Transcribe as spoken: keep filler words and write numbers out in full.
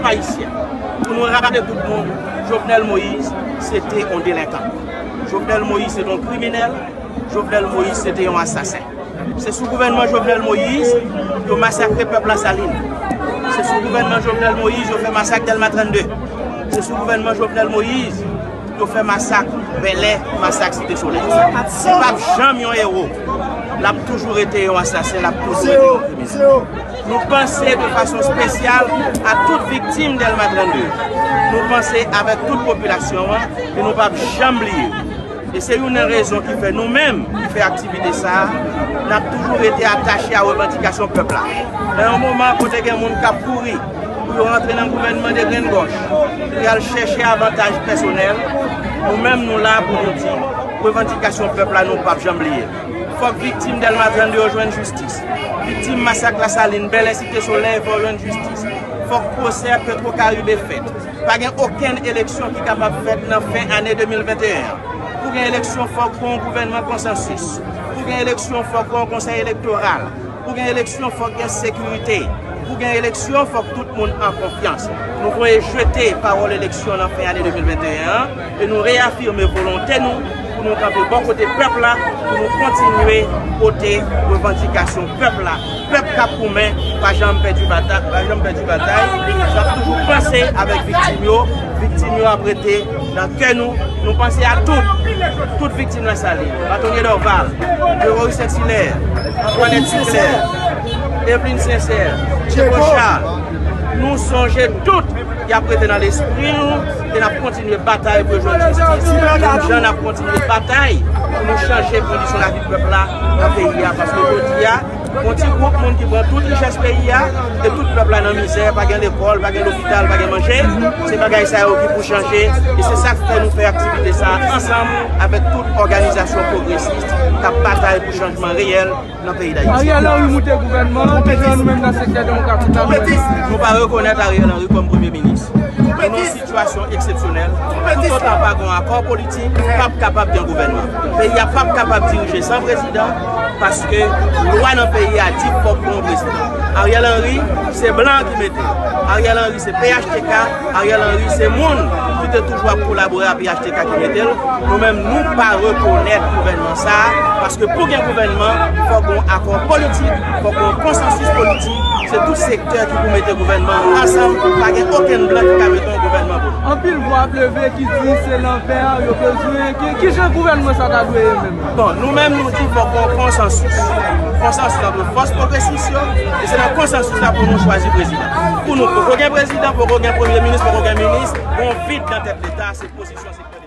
Ayisyen. Pou nou raple tout moun, Jovenel Moïse, se te yon delenkan. Jovenel Moïse, se te yon kriminèl. Jovenel Moïse, se te yon asasen. Se sou gouvènman Jovenel Moïse, yo masakre pèp Lasalin. Se sou gouvènman Jovenel Moïse, yo fè masak Dèlma trannde. Se sou gouvènman Jovenel Moïse, yo fè masak Bèlè, masak Site Solèy. Li p ap janm yon ewo. L ap toujou rete yon asasen, l ap toujou rete yon kriminèl. Nou panse de fason espesyal a tout viktim Dèlma trannde. Nou panse avèk tout popilasyon an e nou p ap janm bliye. E se youn nan rezon ki fè nou menm ki fè aktivite sa a, n ap toujou rete atache a revandikasyon pèp la. Nan yon moman kote gen moun k ap kouri pou yo rantre nan gouvènman de grenn gòch, pou y al chèche avantaj pèsonèl, nou menm nou la pou nou di, revandikasyon pèp la nou p ap janm bliye. Fòk viktim Dèlma trannde yo jwenn jistis. Viktim masak Lasalin, Bèlè, Site Solèy, fò yo jwenn jistis. Fòk pwosè Petro Caribe fèt. Pa gen okenn eleksyon ki kapab fèt nan fen ane de mil venteyen an. Pou gen eleksyon, fòk gen yon gouvènman konsansis. Pou gen eleksyon, fòk gen yon konsèy elektoral. Pou gen eleksyon, fòk gen sekirite. Pou gen eleksyon, fòk tout moun an konfyans. Nou voye jete pawòl eleksyon nan fen ane de mil venteyen an e nou reyafime volonte nou pou nou kanpe bò kote pèp la, pou nou kontinye pote revandikasyon pèp la. Pèp k ap goumen pa janm pèdi batay, pa janm pèdi batay. N ap toujou panse avèk viktim yo. Viktim yo ap rete nan kè nou. Nou panse a tout, tout viktim Lasalin. Batonye Dorval, Gregory Saint-Hilaire, Antoinette Sinclair, Evelyn Sincère, Diego Charles. Nou sonje tout, y ap rete nan lespri nou e n ap kontinye batay pou yo jwenn jistis. Menm jan n ap kontinye batay pou nou chanje kondisyon lavi pèp la nan peyi a. Paske jodi a, yon ti gwoup moun ki pran tout richès peyi a e tout pèp la nan mizè, pa gen lekòl, pa gen lopital, pa gen manje. Se bagay sa yo ki pou chanje e se sa k fè nou fè aktivite sa a ansanm avèk tout òganizasyon pwogresis k ap batay pou chanjman reyèl nan peyi Dayiti. Ariel Henry moute gouvènman an, kijan nou menm nan sektè demokratik la nou wè sa? Nou pa rekonèt Ariel Henry kòm premye minis. Nou nan yon sitiyasyon eksepsyonèl. Toutotan pa gen yon akò politik, p ap kapab gen gouvènman. Peyi a p ap kapab dirije san prezidan, paske lwa nan peyi a di fòk gen yon prezidan. Ariel Henry, se blan ki mete l. Ariel Henry, se P H T K. Ariel Henry, se moun ki te toujou ap kolabore a P H T K ki mete l. Nou menm, nou pa rekonèt gouvènman sa a, paske pou gen gouvènman, fòk gen yon akò politik, fòk gen yon konsansis politik. Se tout sektè ki pou mete gouvènman ansanm. Pa gen okenn blan ki ka mete yon gouvènman pou nou. Anpil vwa ap leve ki di se lanvè a yo bezwen. Ki, ki jan gouvènman sa ta dwe ye menm? Bon, nou menm, nou di fòk gen yon konsansis. Konsansis ant fòs pwogresis yo, e se nan konsansis la pou nou chwazi prezidan. Pou nou, poko gen prezidan, poko gen premye minis, poko gen minis, gen yon vid nan tèt Leta, se pozisyon sektè.